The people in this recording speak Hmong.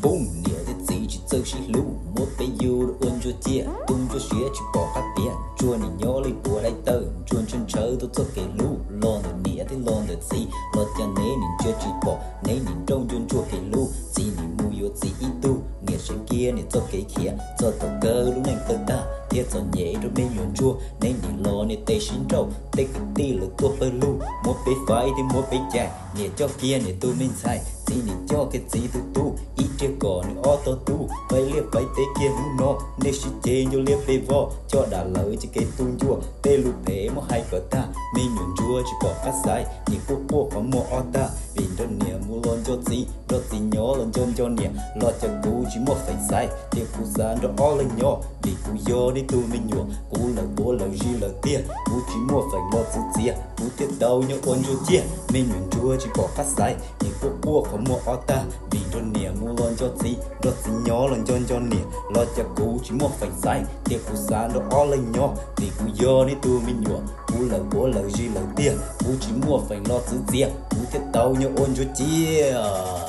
Pub niam thiab txiv tsis txawj sib hlub, muab peb yug ua ntsuag ciaj, tu ntsuag siav tsis pom qab piav, ntsuag nim nyob li puav daim tawv, ntsuag ntshaw ntshaw tau txoj kev hlub, los ntawm niam thiab los ntawm txiv, los cas neb nim ntsia tsis pom, neb nim nrauj ntsuag ntsuag kev hlub, txiv nim mus yuav txiv ib tug, niam saib kiag niam txoj kev khiav, txog thaum kawg lub neej tawg tag, thiab txom nyem rau me nyuam ntsuag, neb nim los niam tes sib nrauj, tej kwv tij lawv tuaj pawg lug, muab peb faib thiab muab peb cais, niam coj kiag niam tus me ntxhais, txiv nim coj kiag txiv tus tub, ib riag kom nws ob tog tub, faib liaj faib teb kiag hnub no, nej sib ceg ncua liab pes vog, coj dam lawv ces kev tu ncua, tej lus phem muab hais kom tag, me nyuam ntsuag tsis pom qab xaiv, nim quaj quaj qhov muag ob tag, vim nrog niam mus los nco txiv, nrog txiv nyob los nco nco niam, los cas kuv tsis muaj feem xaiv, tias kuv xav nrog ob leeg nyob, vim kuv yog neb tus me nyuam, kuv lawv puav lawv zig lawm tiag, kuv tsis muaj feem los txwv txiav, kuv thiaj tau nyob ua ntsuag ciaj, me nyuam ntsuag tsis pom qab xaiv, nim quaj quaj qhov muag ob tag, vim nrog niam mus los nco txiv, nrog txiv nyob los nco nco niam, los cas kuv tsis muaj feem xaiv, tias kuv xav nrog ob leeg nyob, vim kuv yog neb tus me nyuam, kuv lawv puav lawv zig lawm tiag, kuv tsis muaj feem los txwv txiav, kuv thiaj tau nyob ua ntsuag ciaj.